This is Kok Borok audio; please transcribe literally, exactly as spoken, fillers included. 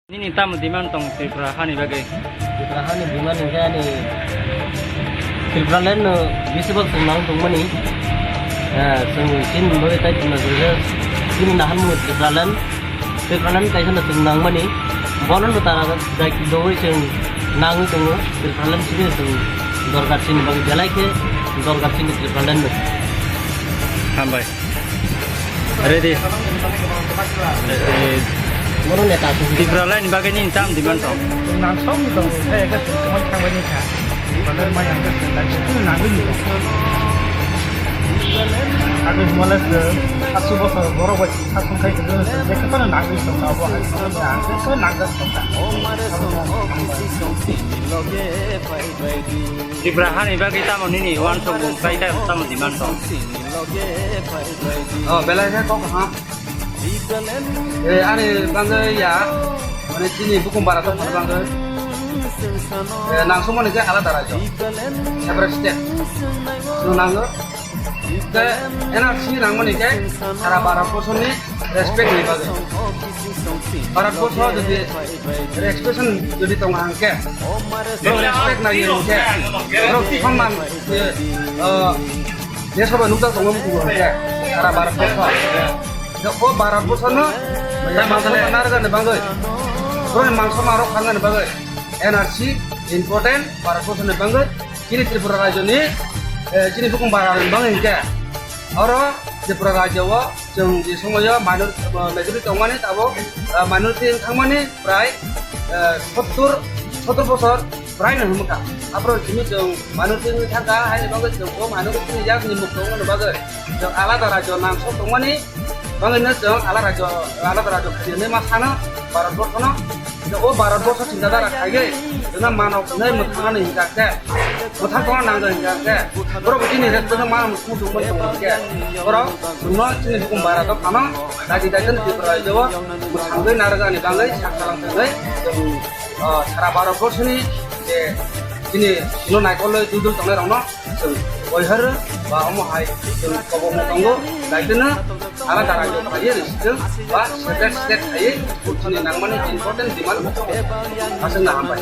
Nini tamo demand tong Tripura hani bagwi? Tripura hani demand hwnkhe ani Tripura land no visible chwng nang tongmani. Eh, chwng chini bagwi tai chwngno chwngkhe chini naharmung Tripura land, Tripura land kaisa no chwng nangmani. Bono no tara dai dowi chwng nangwi tongo. Tripura land chini chwng dorkar chini bagwi belai khe dorkar chini Tripura land no. Hambai. Ready. Eh, eh, Bono neta aswk. Tripura land ni bagwi nini tam demand tong? Nang som ni tong, eh, ka tong, tong, tong, tong, tong. Tripura land mai ang ka tong, tong, tong, nang ni tong. Age Himalaya se, asu bosor borok bai, aswk khai tong, tong, tong, tong, nang ni tong, abo hai, tong, tong, tong, nang ni tong, tong. Tripura hani bagwi tamo nini uansuk bung kai tamo demand tong? Oh, belai khe kok ha. Eh, ani bangwi ya, mane chini bukum bara tongmani bangwi. Eh, nang sumoni khe alada rajyo, separate state. Chwng nango. Te N R C nangmani khe sara Bharat borsoni respect ni bagwi. Bharat borso jodi respect jodi tongo hwnkhe, borok respect nai hwnkhe, borok somman, eh, eh, je sobai nukjak tongo mukugo hwnkhe sara Bharat borso. Je o Bharat borso no tai mangsa narwkani bagwi, borokni mangsa marok khanani bagwi N R C important Bharat borso ni bagwi. Chini Tripura rajyoni, eh, chini bukum bara rok bang hingke, oro Tripura rajyo o chwng je somoyo minor-, eh, majority tongmani tabuk, eh, minority wng thangmani prai, eh, sottur, sottur bosor prai no hwnmwkha. Aphuru chini chwng minority wngwi thangkha, haini bagwi chwng o minority ni yakni mukto wngmani bagwi chwng alada rajyo nang sok tongmani. Bangwino chwng ala rajyo, alada rajyo khainani ma sano, Bharat borsono. O Bharat borso chinta dhara khaiwi, chwngno mano hwnwi mwthangno hingkha khe, mwthang tongna nangja hingkha khe, borok bini rest no mano muchung muchung tongma khe, borok chwngno chini bukum Bharat o phano, daidi daidi no Tripura rajyo o mwthangwi narwkani bagwi sakhalang thangwi, chwng, o, sara Bharat borsoni je chini no naikolwi dudul tongnai rokno, chwng boihar ba omo hai chwng kobokno tongo, daitwno alada rajyo khaiwi rwsitwng ba separate state khaiwi chini nangmani important demand aswkno hambai.